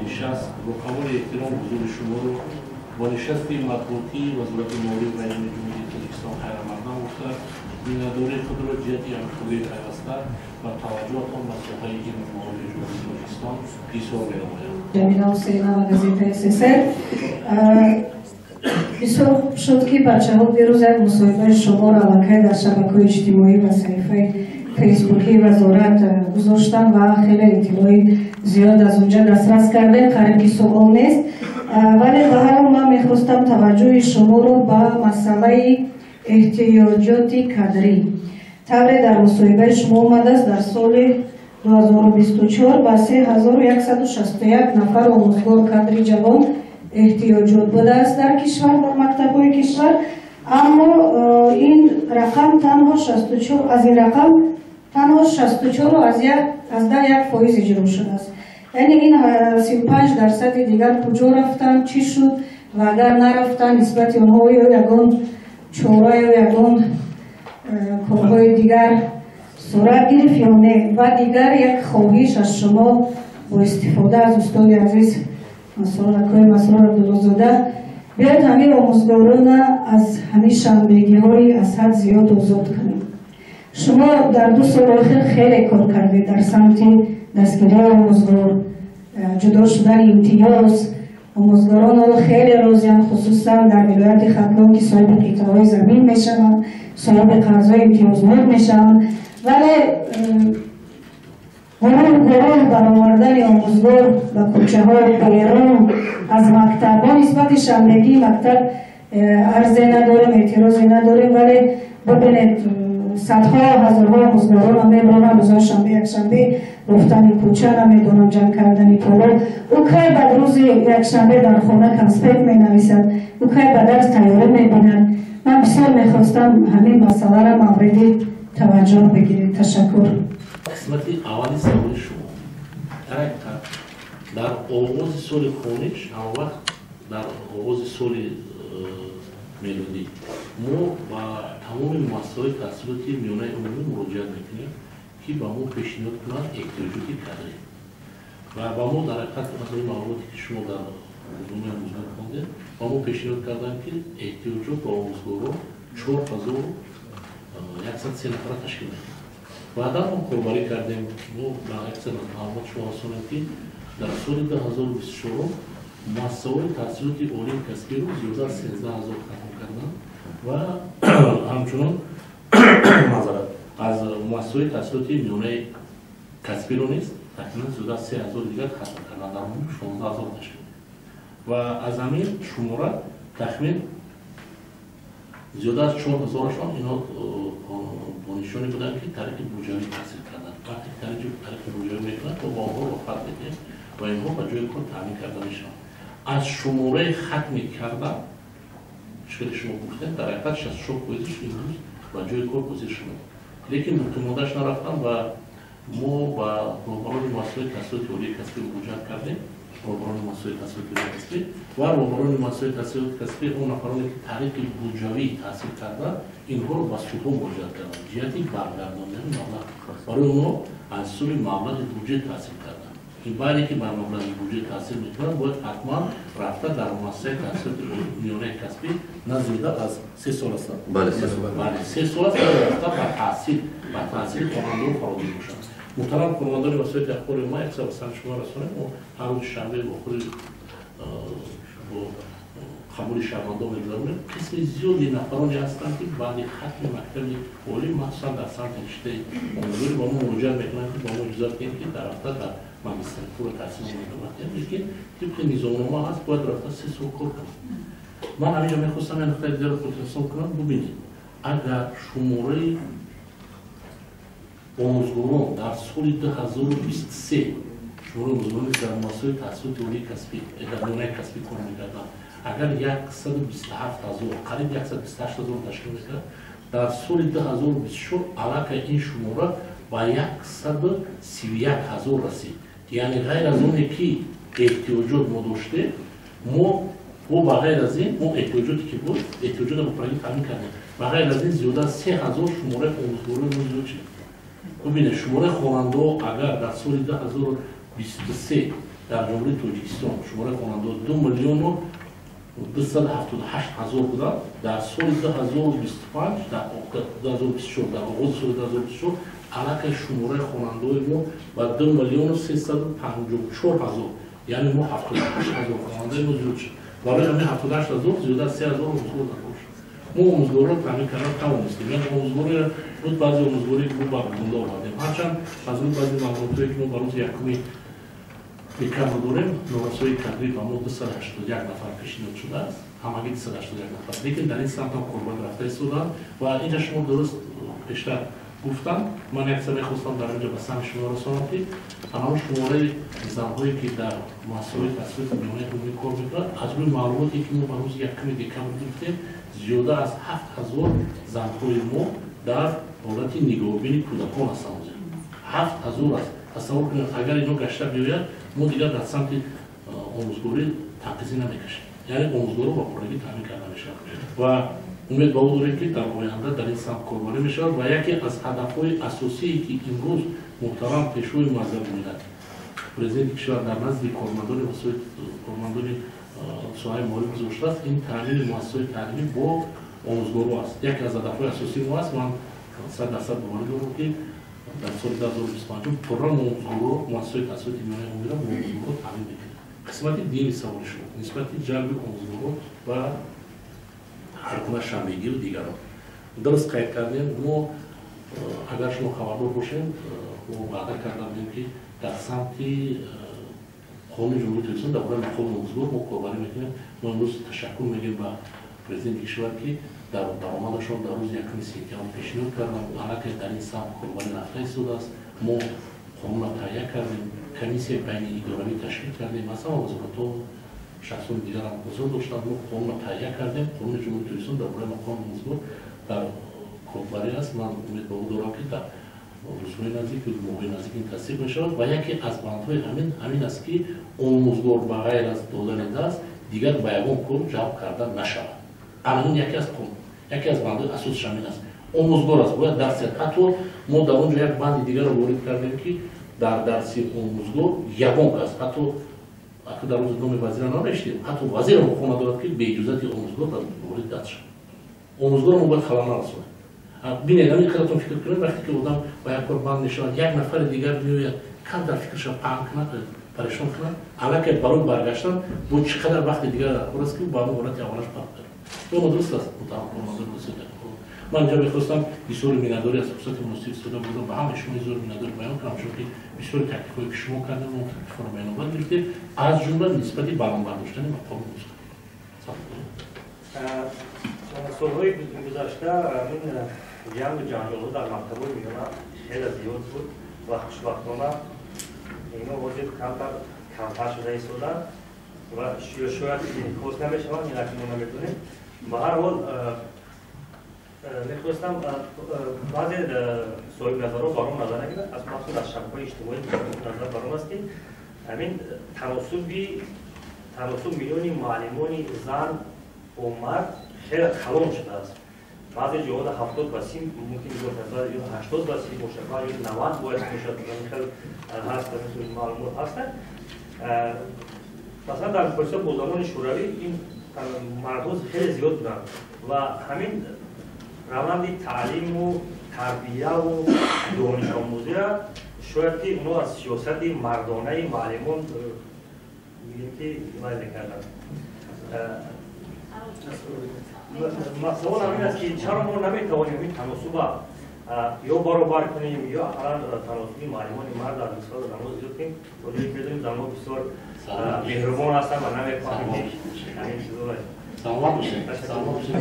Нишаст бо камоли эҳтиром ҳузури шуморо бо нишасти матбуотии Вазорати маориф ва илми Ҷумҳурии Тоҷикистон хайрамақдам гуфта, миннатдории худро ҷиҳати ҳамкории пайваста ва таваҷҷӯҳатон ба соҳаи илму маорифи Ҷумҳурии Тоҷикистон изҳор менамоям. Ҷамила Ҳусейнова, газетаи СССР. Бисёр хуб шуд, ки бачаҳо дирӯз як мусоҳибаи шуморо аллакай дар шабакаҳои иҷтимоӣ ва саҳифаи фейсбукии вазорат гузоштам ва хеле иттилои зиёд аз онҷа дастрас кардем. Қариб ки суол нест, вале ба ҳар ҳол ман мехостам таваҷҷӯҳи шуморо ба масъалаи эҳтиёҷоти кадрӣ. Тавре дар мусоҳибаи шумо омадааст, дар соли 2024 ба 3161 нафар омӯзгор, кадри ҷавон эҳтиёҷот будааст дар кишвар, дар мактабҳои кишвар, аммо ин рақам танҳо 64, аз ин рақам танҳо 64,1% иҷро шудааст. Яъне ин 35 дарсади дигар куҷо рафтанд, чӣ шуд ва агар нарафтанд, нисбати онҳо ё ягон чора ё ягон корҳои дигар сурат гирифт ё не? Ва дигар як хоҳиш аз шумо бо истифода аз устоди азиз Масроракои Масрор Абдуллозода: биёед, ҳамин омӯзгорона аз ҳамин шанбегиҳои аз ҳад зиёд озод кунем. Шумо дар 2 соли охир хеле кор кардед дар самти дастгирии омӯзгор, ҷудо шудани имтиёз. Омӯзгорон ҳоло хеле розианд, хусусан дар вилояти Хатлон, ки соҳиби қитъаҳои замин мешаванд, соҳиби қарзҳои имтиёзнок мешаванд. Вале гурӯҳ гурӯҳ баровардани омӯзгор ба кӯчаҳо, берун аз мактаб, мо нисбати шанбегии мактаб арзе надорем, эътирозе надорем, вале бибинед, садҳо, ҳазорҳо омӯзгоронро мебуранд рӯзҳои шанбе, якшанбе, руфтани кӯча, намедонам, ҷанг кардани поло. Ӯ кай баъд рӯзи якшанбе дар хона конспект менависад? Ӯ кай ба дарс тайёрӣ мебинад? Ман бисёр мехостам, ҳамин масъаларо мавриди таваҷҷӯҳ бигиред. Ташаккур. Қисмати аввали саволи шумо: дар ҳақиқат, дар оғози соли хониш, ҳамавақт дар оғози соли мелодӣ мо ба тамоми муассисаҳои таҳсилоти миёнаи умумӣ муроҷиат мекунем, ки ба мо пешниҳод кунанд эҳтиёҷоти кадрӣ. Ва ба мо дар ҳақиқат, масалан, маълумоте, ки шумо дар рӯзномаи омӯзгор хондед, ба мо пешниҳод карданд, ки эҳтиёҷот ба омӯзгорон 4103 нафара ташкил мекунад. Баъдан мо корбарӣ кардем. Мо ба яксад маълумот шумо расонем, ки дар соли 2024 муассисаҳои таҳсилоти олии касбиро зиёда аз 13 000 хатм карданд ва ҳамчунон, маъзарат, аз муассисаҳои таҳсилоти миёнаи касбиро низ тахминан зиёда аз 3000 дигар хатм карданд. Дар маҷмӯъ 16 000 ташкил ва аз ҳамин шумора тахмин зиёда аз 4000-ашон инҳо донишҷӯёне буданд, ки тариқи буҷавӣ таҳсил карданд. Вақте ки тариқи буҷавӣ мекунанд, то ба онҳо роҳхат медиҳем ва инҳо ба ҷои кор таъмин карда мешаванд. Аз шумораи хатми карда, чӣ шумо гуфтем, дар ҳақиқат 64 фоизиш имрӯз ба ҷои кор ҳозир шуданд, лекин боқимондааш нарафтанд. Ва мо ба роҳбарони муассисаҳои таҳсилоти олии касбӣ муроҷиат кардем. Роҳбарони муассисаҳои таҳсилоти олии касбӣ ва роҳбарони муассисаҳои таҳсилоти касбӣ, он нафароне, ки тариқи буҷавӣ таҳсил карданд, инҳоро ба судҳо муроҷиат карданд ҷиҳати баргардондани маблағ барои онҳо. Аз ҳисоби маблағи буҷет таҳсил карданд. Ин баъде ки бар маблағи буҷет таҳсил мекунанд, бояд ҳатман рафта дар муассисаи таҳсилоти миёнаи касбӣ на зиёда аз 3 сол аст, 3 сол аст, рафта ба таҳсили хонандаҳо фарогир бошанд. Муҳтарам кормандони васоити ахбори мо, як саб самти шумо расонем: мо ҳар рӯзи шанбе бо худи бо қабули шаҳрвандон мегузаронем. Қисми зиёди нафароне ҳастанд, ки баъди хатми мактаби олӣ, махсусан дар самти риштаи омӯзгорӣ, ба мо муроҷиат мекунанд, ки ба мо иҷозат диҳем, ки дар рафта дар магистратура таҳсил идома диҳем. Лекин тибқи низомнома ҳаст, бояд рафта 3 сол кор кунам. Ман ҳаминҷо мехостам як нуқтаи дигарро хотиррасон кунам. Бубинед, агар шумораи омӯзгорон дар соли 2023, шумораи омӯзгороне, ки дар муассисаҳои таҳсилоти олии касбӣ, дар миёнаи касбӣ кор мекарданд, агар 127 000, қариб 128 000 ташкил мекард, дар соли 2024 аллакай ин шумора ба 131 000 расид. Яъне ғайр аз оне ки эҳтиёҷот мо доштем, мо ба ғайр аз ин мо эҳтиёҷоте ки буд, эҳтиёҷотро ба пуррагӣ таъмин кардем. Ба ғайр аз ин зиёда аз 3000 шумораи омӯзгорони мо зиёд шуд. Бубинед, шумораи хонандаҳо агар дар соли 2023 Дар Ҷумҳурии Тоҷикистон шумораи хонандаҳо 2 278 000 буданд дар соли 2025, дар 2024, дар оғози соли 2024 аллакай шумораи хонандаҳои мо ба 2 354 000, яъне мо 78 000 хонандаи мо зиёд шуд. Барои ҳамин 78 000 зиёда аз 3000 омӯзгор дар кор шуд. Мо омӯзгорро таъмин кардан тавонистем, яъне омӯзгоре буд, баъзе омӯзгоре ки мо ба бунда овардем. Ҳарчанд аз рӯи баъзе маълумотҳое, ки мо ба рӯзи 1 декабр дорем, норасоии кадрӣ ба мо 281 нафар пешниҳод шудааст, ҳамагӣ 281 нафар. Лекин дар ин самт ҳам корбар рафта истоданд. Ва инҷа шумо дуруст пештар гуфтам, ман як чиза мехостам дар инҷа ба самти шумо расонам, ки ҳамон шумораи занҳое, ки дар муассисаҳои таҳсилоти миёнаи умумӣ кор мекунанд, аз рӯи маълумоте, ки мо ба рӯзи 1 декабр гирифтем, зиёда аз 7000 занҳои мо дар ҳолати нигоҳубини кӯдакон ҳастанд. 7000 аст, тасаввур кунед. Агар ино гашта биёяд, мо дигар дар самти омӯзгорӣ танқисӣ намекашем, яъне омӯзгоро ба пуррагӣ таъмин карда мешавад. Ва умед ба ӯ дорем, ки дар оянда дар ин самт корбарӣ мешавад. Ва яке аз ҳадафҳои асосие, ки имрӯз муҳтарам Пешвои муаззами миллат, Президенти кишвар дар назди кормандони кормандони соҳаи маориф гузоштааст, ин таъмини муассисаҳои таълимӣ бо омӯзгоро аст. Яке аз ҳадафҳои асосии мо аст. Ман 100% боварӣ дорам, ки дар соли 2025 пурра омӯзгоро, муассисаҳои таҳсилоти миёнаи умумиро бо омӯзгоро таъмин мекунем. Қисмати дуюми саволи шумо нисбати ҷалби омӯзгоро ва ҳаргуна шанбегиру дигарон дуруст қайд кардем. Мо, агар шумо хабардор бошем, мо ваъда карда будем, ки дар самти Қонуни Ҷумҳурии Тоҷикистон дар бораи мақоми омӯзгор мо корбарӣ мекунем. Мо имрӯз ташаккур мегӯем ба Президенти кишвар, ки дар баромадашон дар рӯзи 1 сентябр пешниҳод карданд. Аллакай дар ин самт корбарӣ рафта истодааст. Мо қонунро таҳия кардем, комиссияи байниидоравӣ ташкил кардем, аз ҳама вазоратҳо, шахсони дигарам ҳузур доштанд. Мо қонунро таҳия кардем, Қонуни Ҷумҳурии Тоҷикистон дар бораи мақоми омӯзгор дар корбарӣ аст. Ман умед ба ӯ дорам, ки дар рӯзҳои наздик ё моҳҳои наздик ин тасдиқ мешавад. Ва яке аз бандҳои ҳамин аст, ки омӯзгор ба ғайр аз додани дарс дигар ба ягон кор ҷалб карда нашавад. Ана яке аз бандҳои асосиш ҳамин аст: омӯзгор аст, бояд дарс диҳад. Ҳатто мо дар он ҷо як банди дигарро ворид кардем, ки дар дарси омӯзгор ягон кас, ҳатто ака дар рӯзи номи вазира нанавиштем, ҳатто вазира ҳуқуқ надорад, ки беиҷозати омӯзгор дар ворид дарс шавад. Омӯзгорро мо бояд халал нарасонем. Бинед, ҳамин қадратон фикр кунед: вақте ки одам ба як кор банд мешавад, як нафари дигар меояд, кам дар фикраша паҳн кунад, парешон кунад, аллакай барои баргаштан бо чӣ қадар вақти дигар дар кор аст, ки ба ҳамон ҳолати аввалаш бармегардад. Ё дуруст аст? Ман инҷа мехостам бисёри миннатдорӣ, аз фурсати муносиб истифода бурда, ба ҳамаи шумо изҳори миннатдорӣ баён кунам, чунки бисёри таклифҳое, ки шумо кардем, мо таклифҳоро ба инобат гирифтем, аз ҷумла нисбати баланд бардоштани мақоми омӯзгор. Солҳои гузашта ин ҷангу ҷанҷолҳо дар мактабҳои миёна хеле зиёд буд ва хушбахтона ино ҳозир камтар камтар шуда истоданд ва шояд инъикос намешаванд, ин мо намедонем. Ба ҳар ҳол, мехостам, баъзе соҳибназарҳо бар он назар нагиранд, аз махсус аз шабакаҳои иҷтимоӣ назар бар он аст, ки ҳамин таносуб миёни муаллимони зан бо мард хеле калон шудааст. Баъзе ҷоҳода 70 ба 30 мумкин бошад, баъзе ҷоҳо 80 ба 30 бошад, баъзе ҷоҳо 90 бояд бошад. Хел ҳаст, маълумот ҳастанд. Масалан, дар муқоиса бо замони Шӯравӣ ин мардҳо хеле зиёд буданд ва ҳамин раванди таълиму тарбияву донишомӯзия шояд ки онҳо аз сиёсати мардонаи муаллимон бигем, ки вай мекарданд. Савол ҳамин аст, ки чаро мо наметавонем ин таносуба ё баробар кунем, ё ақаллан таносуби муаллимони мард дар нисбат занҳо зиёд кунем? То ҷое ки медонем, занҳо бисёр меҳрубон ҳастанд ва намехоҳанд, ки ҳамин чизо. Саломат бошед, саломат бошед.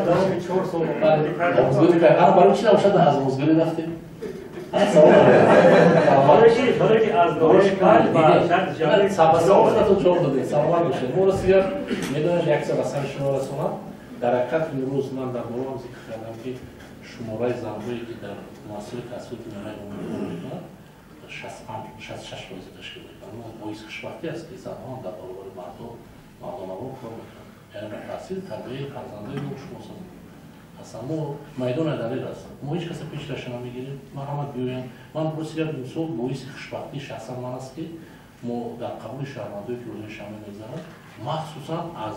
Давоми 4 сол. Барои чи набошад, аз омӯзгорӣ рафтем? Барои ки аз ноҳияи панҷ ба шаҳри Саволатон ҷавоб додед, саломат бошед. Мо ростигар медонем, як чиз ба сари шумо расонам. Дар ҳақиқат, имрӯз ман дар болоам зикр кардам, ки шумораи занҳое, ки дар муассисаҳои таҳсилоти миёнаи умумӣ кор мекунанд, 66% ташкил мекунанд. Мо боиси хушбахтӣ аст, ки занҳо ҳам дар баробари мардҳо мардонавор кор мекунанд, яъне ба таҳсил, тарбияи фарзандои мо шумо. Аслан мо майдон далел аст. Мо ҳеҷ каса пеш раша намегирем. Марҳамат биёянд. Ман просто як мисол боиси хушбахтии шахсан ман аст, ки мо дар қабули шаҳрвандое ки рӯзҳои шанбе мегузарад, махсусан аз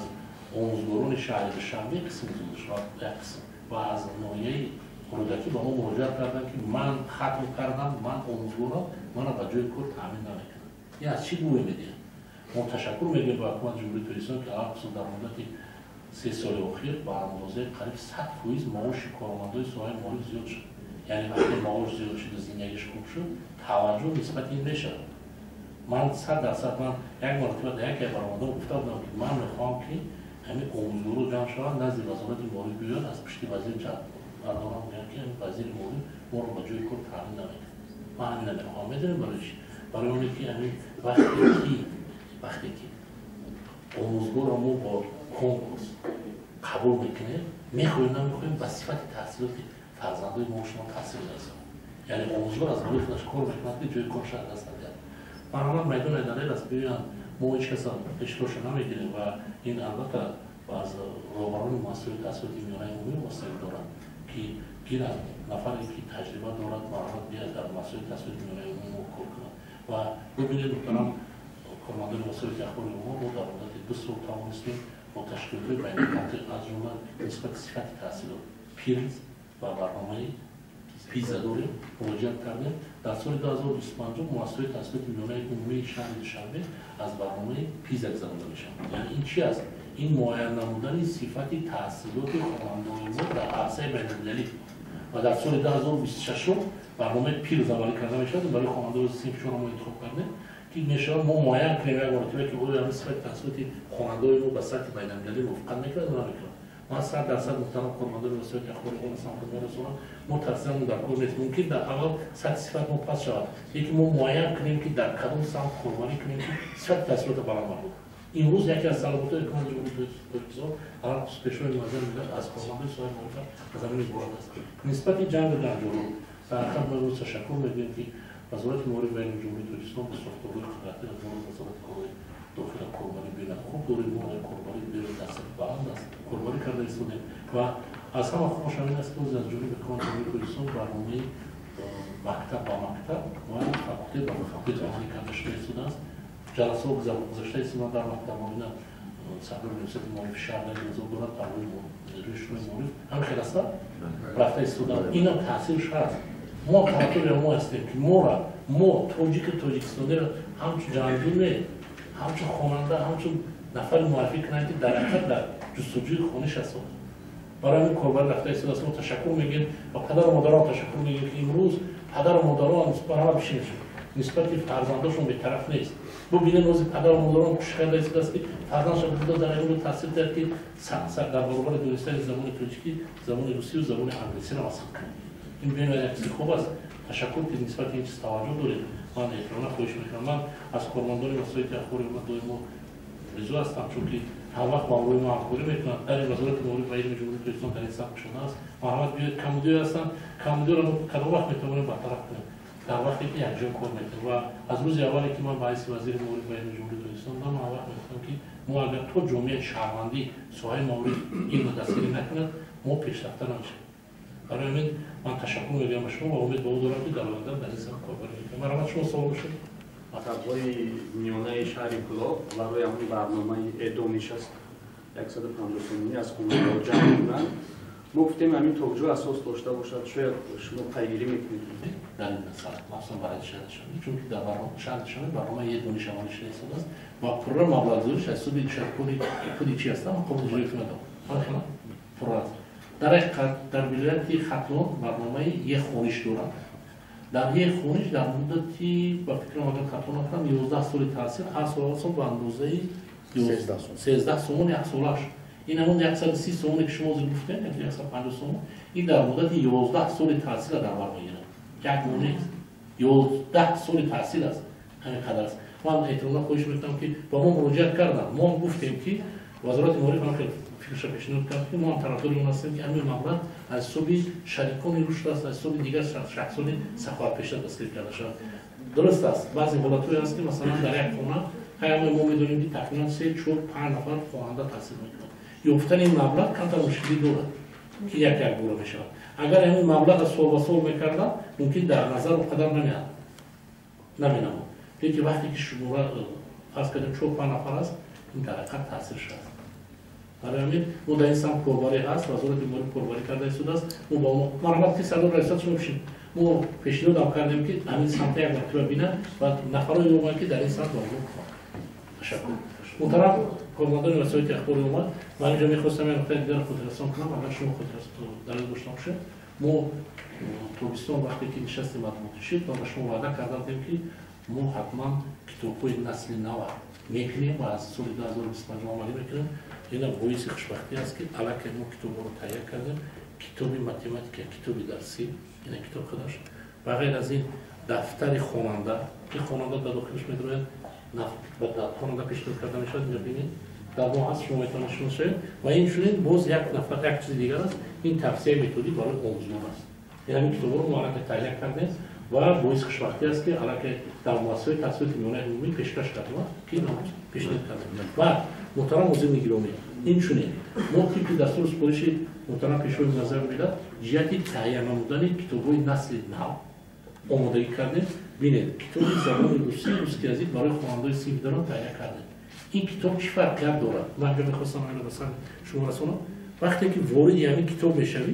омӯзгорони шаҳри Душанбе қисми зиёд, як қисм ва аз ноҳияи Рӯдакӣ ба мо муроҷиат карданд, ки ман хатм кардам, ман омӯзгорам, мана ба ҷои кор таъмин намекунам. Ин аз чӣ гӯй медиҳад? Мо ташаккур мегӯем ба ҳукумати Ҷумҳурии Тоҷикистон, ки алахусус дар муддати 3 соли охир ба андозаи қариб 100% маоши кормандои соҳаи маориф зиёд шуд. Яъне вақте маош зиёд шуд, зиндагиш хуб шуд, таваҷҷӯҳ нисбати ин мешавад. Ман 100% ман як маротиба дар яке баромадам гуфта будам, ки ман мехоҳам, ки ҳамин омӯзгоро ҷамъ шаванд, назди вазорати маориф биёянд, аз пушти вазир бардорам, гӯянд, ки ҳамин вазири маориф моро ба ҷои кор таъмин намекунад. Ман ҳамин намехоҳам. Медонем барои чӣ? Барои оне ки ҳамин вақте ки омӯзгорро мо бо конкурс қабул мекунем, мехоҳем намехоҳем, ба сифати таҳсилоти фарзандои мо шумо таъсир мерасонад. Яъне омӯзгор аз болои худаш кор мекунад, ки ҷои корша аз даст надиҳад. Марҳамат, майдони далел аст, биёянд. Мо ҳеҷ каса пешроша намегирем ва ин албатта аз роҳбарони муассисаҳои таҳсилоти миёнаи умумӣ вобастагӣ дорад, ки гиранд нафаре ки таҷриба дорад, марҳамат биёяд дар муассисаҳои таҳсилоти миёнаи умумӣ мо кор кунад. Ва бибинед, муҳтарам кормандони васоити ахбори умум, мо дар муддати 2 сол тавонистем бо ташкилотҳои байналмилалӣ, аз ҷумла нисбати сифати таҳсилот ПИРЗ ва барномаи ПИЗА дорем, муроҷиат кардем. Дар соли 2025 муассисаҳои таҳсилоти миёнаи умумии шаҳри Душанбе аз барномаи ПИЗА гузаронда мешаванд. Яъне ин чи аст? Ин муайян намудани сифати таҳсилоти хонандагони мо дар арсаи байналмилалӣ. Ва дар соли 2026 барномаи ПИРЗ амалӣ карда мешавад. Барои хонандагони синфи 4 мо интихоб кардем, ки мешавад мо муайян кунем як маротиба, ки оё ҳамин сифати таҳсилоти хонандагони мо ба сатҳи байналмилалӣ мувофиқат мекунад ё намекунад. Ман 100% муҳтарам кормандони васоити ахбори омма самт мерасонам, мо тарсидан дар кор нест. Мумкин дар аввал сатҳи сифат мо паст шавад, лекин мо муайян кунем, ки дар кадом самт корбарӣ кунем, ки сифати таҳсилотро баланд бардорем. Имрӯз яке аз талаботҳои ҳукумати Ҷумҳурии Тоҷикистон, алахусус Пешвои муаззами миллат, аз кормандои соҳаи маориф аз ҳамин иборат аст. Нисбати ҷангу ҷанҷолу дар ҳақиқат мо имрӯз ташаккур мегӯем, ки Вазорати маориф ва илми Ҷумҳурии Тоҷикистон бо сохторҳои қудратӣ аз ҷумла Вазорати корҳои дохила корбарӣ бинад хуб дорем, мо корбарӣ берун дар сатҳи баланд аст, корбарӣ карда истодем. Ва аз ҳама хубаш ҳамин аст, ки аз ҷониби ҳукумати Ҷумҳурии Тоҷикистон барномаи мактаб ба мактаб ва факултет ба факултет амалӣ карда шуда истодааст. Ҷаласаҳо гузашта истоданд дар мактабҳо. Ина сардори университети маорифи шаҳр дар интизор дорад, парвои нерӯи шӯрои маориф ҳамин хел аста рафта истоданд. Инам таъсирш ҳаст. Мо тарафдори мо ҳастем, ки моро, мо тоҷики тоҷикистониро ҳамчун ҷангҷӯ не, ҳамчун хонанда, ҳамчун нафари муаррифӣ кунанд, ки дар ҳақиқат дар ҷустуҷӯи хониш аст. Барои ҳамин корбар рафта истодааст. Мо ташаккур мегӯем ва падару модарон ташаккур мегӯем, ки имрӯз падару модарон ҳама бишинед, нисбати фарзандошон бетараф нест. Бубинем, ози падару модарон кӯшиш карда истодааст, ки фарзандша буда дар ин таҳсил диҳад, ки дар баробари донистани забони тоҷикӣ забони русию забони англисиро масхат кунад. Ин бениҳоят як чизи хуб аст. Ташаккур, ки нисбати ин чиз таваҷҷӯҳ доред. Ман эҳтиромона хоҳиш мекунам. Ман аз кормандони васоити ахбори омма доимо ризо ҳастам, чунки ҳар вақт бо ҳамроҳи мо ҳамкорӣ мекунанд. Дар ин Вазорати маориф ва илми Ҷумҳурии Тоҷикистон дар ин самт кушода аст. Марҳамат биёед, камбудиҳое ҳастанд, камбудиҳоро мо кадом вақт метавонем бартараф кунем? Дар вақте ки якҷо кор мекунем. Ва аз рӯзи аввале ки ман ба ҳайси вазири маориф ва илми Ҷумҳурии Тоҷикистон будам, ман вақт мегуфтам, ки мо агар то ҷомеаи шаҳрвандӣ соҳаи маориф илмро дастгирӣ накунад, мо пешрафта намешавем. Барои ҳамин ман ташаккур мегӯям ба шумо ва умед ба ӯ дорам, ки дар оянда дар ин самт корбарӣ мекунем. Марҳамат, шумо савол бошед. Мактабҳои миёнаи шаҳри Кӯлоб барои ҳамон барномаи эдониш аст, 150 сомонӣ аз хонандаҳо ҷамъ мекунанд. Мо гуфтем, ҳамин то куҷо асос дошта бошад, шояд шумо пайгирӣ мекунед. Дар ин масъала махсусан барои шаҳри Душанбе, чунки дар шаҳри Душанбе барномаи е-дониш амалӣ шуда истодааст ва пурра маблағгузориш аз ҳисоби шарикони худи чи ҳастанд, мақомоти иҷроии ҳукумат пурра аст. Дар ҳақиқат дар вилояти Хатлон барномаи е-хониш дорад. Дар е-хониш дар муддати, ба фикрам, агар хато накунам, 11 соли таҳсил, ҳар сол ба андозаи 13 сомон як солаш. Ин ҳамон 130 сомоне, ки шумо зир гуфтем, 150 сомон, ин дар муддати 11 соли таҳсила дар бар мегирад. Як моҳ нест, 11 соли таҳсил аст, ҳамин қадар аст. Ман эҳтиромона хоҳиш мекунам, ки ба мо муроҷиат карданд. Мо гуфтем, ки Вазорати маориф ҳам фикраша пешниҳод кард, ки мо ҳам тарафдори он ҳастем, ки ҳамин маблағ аз ҳисоби шарикони рушд аст, аз ҳисоби дигар шахсони саховатпеша дастгирӣ карда шавад. Дуруст аст, баъзе ҳолатҳое ҳаст, ки масалан дар як хона ҳама мо медонем, ки тақрибан се, чор, панҷ нафар хонанда таҳсил мекунад. Ёфтани ин маблағ камтар мушкилӣ дорад. ки як як бора мешавад. Агар ҳамин маблағ сол ба сол мекардам, мумкин дар назар он қадар наменамуд. Лекин вақте ки шумора фарз кардем 4-5 нафар аст, ин дар ҳақиқат таъсир шуд. Барои ҳамин мо дар ин самт корбарӣ ҳаст, вазорати маориф корбарӣ карда истодааст. Мо ба онҳо марҳамат ки сардор раисат шумо бишин. Мо пешниҳодам кардем ки ҳамин самта як мартиба бинанд ва нафарое ёбанд ки дар ин самт ба онҳо кӯмак кунанд. Ташаккур. Муҳтарам кормандони васоити ахбори омма, ман инҷо мехостам як нуқтаи дигарро хотиррасон кунам, агар шумо дар ёд дошта бошед. Мо тобистон вақте ки нишасти матбуотӣ шуд, ва ба шумо ваъда карда будем ки мо ҳатман китобҳои насли нав мекунем ва аз соли 2025 амалӣ мекунем. Ина боиси хушбахтӣ аст ки аллакай мо китобҳоро таҳия кардем. Китоби математика, китоби дарсӣ, ина китоб худаш. Ба ғайр аз ин дафтари хонанда, ки хонанда дар дохилаш медарояд, хонанда пешниҳод карда мешавад, инҷо бинед, дар мо ҳаст, шумо метавонед шинос шавед. Ва инчунин боз як нафар як чизи дигар аст, ин тавсияи методӣ барои омӯзгор аст. Ин ҳамин китобҳоро мо аллакай таҳия кардем ва боиси хушбахтӣ аст ки аллакай дар муассисаҳои таҳсилоти миёнаи умумӣ пешкаш кардем, ки пешниҳод кардем. Ва муҳтарам ҳозирини гиромӣ, инчунин мо тибқи дастуру супориши муҳтарам Пешвои муаззами миллат ҷиҳати таҳия намудани китобҳои насли нав омодагӣ кардем. Бинед, китоби забони русӣ, русский язык барои хонандаҳои синфдорон таҳия кардем. Ин китоб чӣ фарқият дорад? Ман инҷо мехостам инро ба шумо расонам. Вақте ки вориди ҳамин китоб мешавӣ,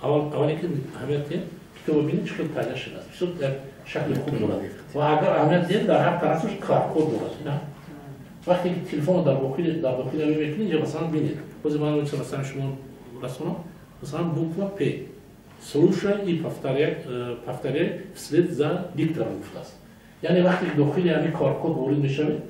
аввале ки аҳамият диҳед, китобро бинед чӣ хел таҳия шудааст. Бисёр як шакли хуб дорад. Ва агар аҳамият диҳед, дар ҳар тарафаш QR-код дорад. Вақте ки телефонро дар дохили ҳамин мекунед, инҷо масалан бинед. Ҳозир ман инҷо масалан шумо расонам, масалан буква П. Слушай и повторяй вслед за диктором гуфтааст. Яъне вақте ки дохили ҳамин QR-код ворид мешавед,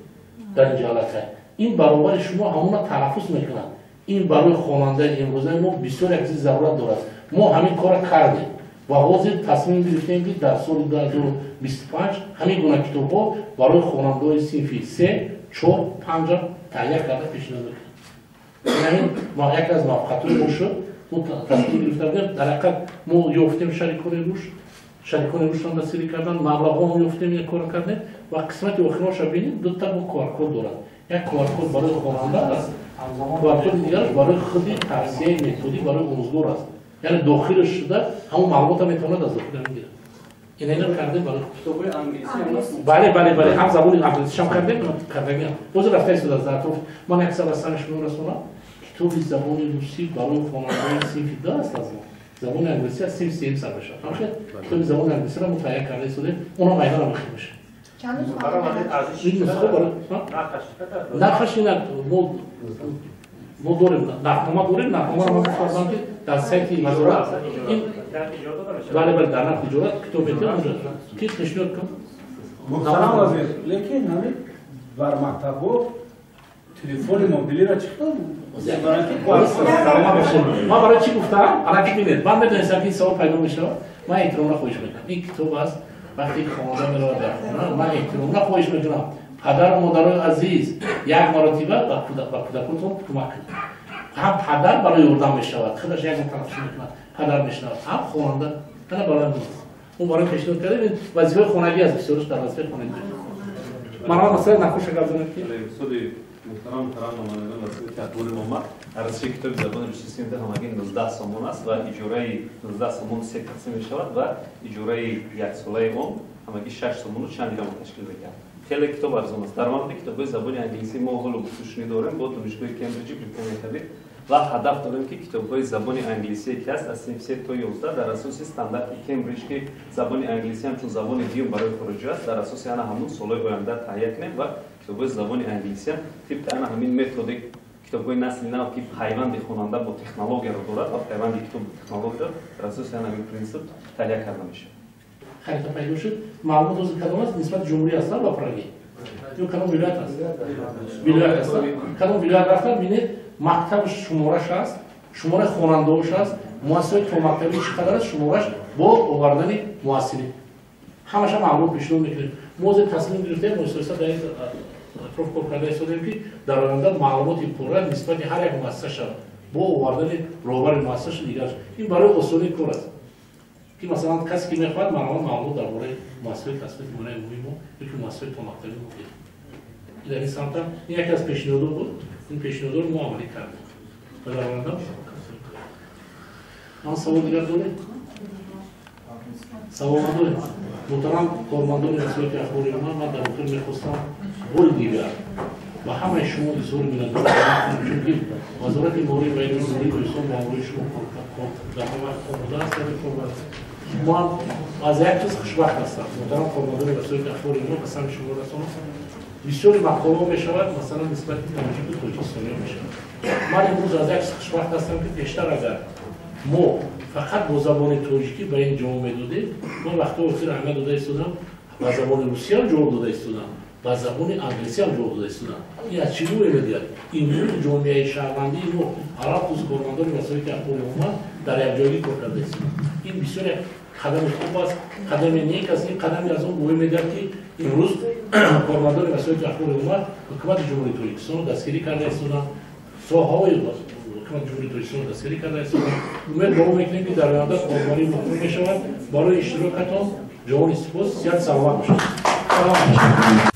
дар инҷо аллакай ин баробари шумо ҳамона талаффуз мекунад. Ин барои хонандаи имрӯзаи мо бисёр як чизи зарурат дорад. Мо ҳамин корро кардем ва ҳозир тасмим гирифтем ки дар соли 2025 ҳамин гуна китобҳо барои хонандаҳои синфи 3, 4, 5 таҳия карда пешниҳод мекунем. Ҳамин яке аз муваффақиятҳои мо шуд. Мо тасмим гирифта будем, дар ҳақиқат мо ёфтем шарикони рушд, шарикони рушдро дастгирӣ кардан, маблағҳоро ёфтем, ин корро кардем ва қисмати охиронашро бинед, дута бо QR-код дорад. Як QR-код барои хонанда аст, QR-коди дигараш барои худи тавсияи методӣ барои омӯзгор аст. Яъне дохилаш шуда ҳамон маълумотро метавонад аз дохил гирад. Ина кардем барои китобҳои англисӣ ҳам аст. Бале, бале, бале, ҳам забони англисишам кардем, кардагиам. Ҳозир рафта истодааст дар атроф. Ман як сар аз сами шумо расонам. Китоби забони русӣ барои хонандаҳои синфи 2 аст аз мо. Забони англисӣ аз синфи 3 сар мешавад. Ҳамхел китоби забони англисиро мо таҳия карда истодем, онам айнан ҳам хел мешавад. Ин нусха барои нархаш ина мо дорем, нархнома дорем, нархномаро ман гуфтам ки дар сайти вазорат ин бале, бале, дар нархи иҷора китоб метавон онҷо ки пешниҳод кун. Муҳтарам вазир, лекин ҳамин бар мактабҳо телефони мобилиро чӣ хел? Ман барои чӣ гуфтам? Аллакай бинед, ман медонистам ки ин савол пайдо мешавад. Ман эҳтиромона хоҳиш мекунам. Ин китоб аст, вақте ки хонанда меравад дар хона, ман эҳтиромона хоҳиш мекунам. Падару модарои азиз, як маротиба ба кӯдакотон кӯмак кунед. Ҳам падар барои ёрдам мешавад, худаш як талаффуз мекунад, падар мешунавад, ҳам хонанда. Ана барои мо барои пешниҳод кардем, ин вазифаи хонагӣ аст, бисёраш дар вазифаи хонагӣ. Марҳамат, масъалаи нахуша гап занед ки муҳтарам намояндагон васоити ахбори омма, арзиши китоби забони русӣ синфи ҳамагӣ 19 сомон аст ва иҷораи 19 сомон се тақсим мешавад ва иҷораи яксолаи он ҳамагӣ 6 сомону чанд дирам ташкил медиҳад. Хеле китоб арзон аст. Дар мавриди китобҳои забони англисӣ мо ҳоло гуфтушунӣ дорем бо донишгоҳи Кембриҷи Британияи Кабир ва ҳадаф дорем ки китобҳои забони англисие ки ҳаст аз синфи 3 то 11 дар асоси стандарти Кембриҷ, ки забони англисӣ ҳамчун забони дуюм барои хориҷӣ аст, дар асоси ана ҳамун солҳои оянда таҳия кунем ва китобҳои забони англисӣ ҳам тибқи ана ҳамин методи китобҳои насли нав, ки пайванди хонанда бо технологияро дорад ва пайванди китоб бо технологияро дар асоси ана ҳамин принсип таҳия карда мешавад. Харита пайдо шуд. Маълумот ҳозир кадом аст? Нисбати ҷумҳурӣ ҳастанд ба Праги? Ё кадом вилоят аст? Вилоят аст. Кадом вилоят рафтан, бинед, мактаб шумораш аст, шумораи хонандаҳош аст, муассисаҳои томактабӣ чӣ қадар аст, шумораш бо овардани муассирин. Ҳамаша маълумот пешниҳод мекунем. Мо ҳозир тасмим гирифтем, муассиса дар ин атроф кор карда истодем ки дар оянда маълумоти пурра нисбати ҳар як муассиса шавад бо овардани роҳбари муассисашу дигараш. Ин барои осонии кор аст. Ки масалан касе ки мехоҳад маълумот дар бораи муассисаҳои таҳсилоти миёнаи умумии мо ё ки муассисаҳои томактабии мо гирад. Дар ин самт ҳам ин яке аз пешниҳодҳо буд. Ин пешниҳодҳоро мо амалӣ кардем ва дар оянда Ман савол дигар доред? Савол надоред? Муҳтарам кормандони васоити ахбори омма, ман дар охир мехостам бори дигар ба ҳамаи шумо изҳори миннатдорӣ кунам, чунки Вазорати маориф ва илми Ҷумҳурии Тоҷикистон бо ҳамроҳи шумо дар ҳама вақт омода аст. Ман аз як чиз хушбахт ҳастам, муҳтарам кормандони васоити ахбори омма, ба самти шумо расонам. Бисёри мақолаҳо мешавад, масалан, нисбати тоҷику тоҷикистониё мешавад. Ман имрӯз аз як чиз хушбахт ҳастам, ки пештар агар мо фақат бо забони тоҷикӣ ба ин ҷавоб медодем, ман вақтҳои охир аҳамият дода истодам, ба забони русиям ҷавоб дода истодам, ба забони англисиам ҷавоб дода истодам. Ин аз чӣ гӯе медиҳад? Имрӯз ҷомеаи шаҳрвандии мо, алалхусус кормандони васоити ахбори омма, дар якҷоягӣ кор карда истоданд. Ин бисёр як қадами хуб аст, қадами нек аст. Ин қадами аз он гӯе медиҳад, ки имрӯз кормандони васоити ахбори омма Ҳукумати Ҷумҳурии Тоҷикистонро дастгирӣ карда истоданд, соҳаҳои Ҳукумати Ҷумҳурии Тоҷикистонро дастгирӣ карда истоданд. Умед ба он мекунем, ки дар оянда корбарии мо хуб мешавад. Барои иштирокатон ҷавони сипос, сиҳат, саломат бошед. Саломат бошед.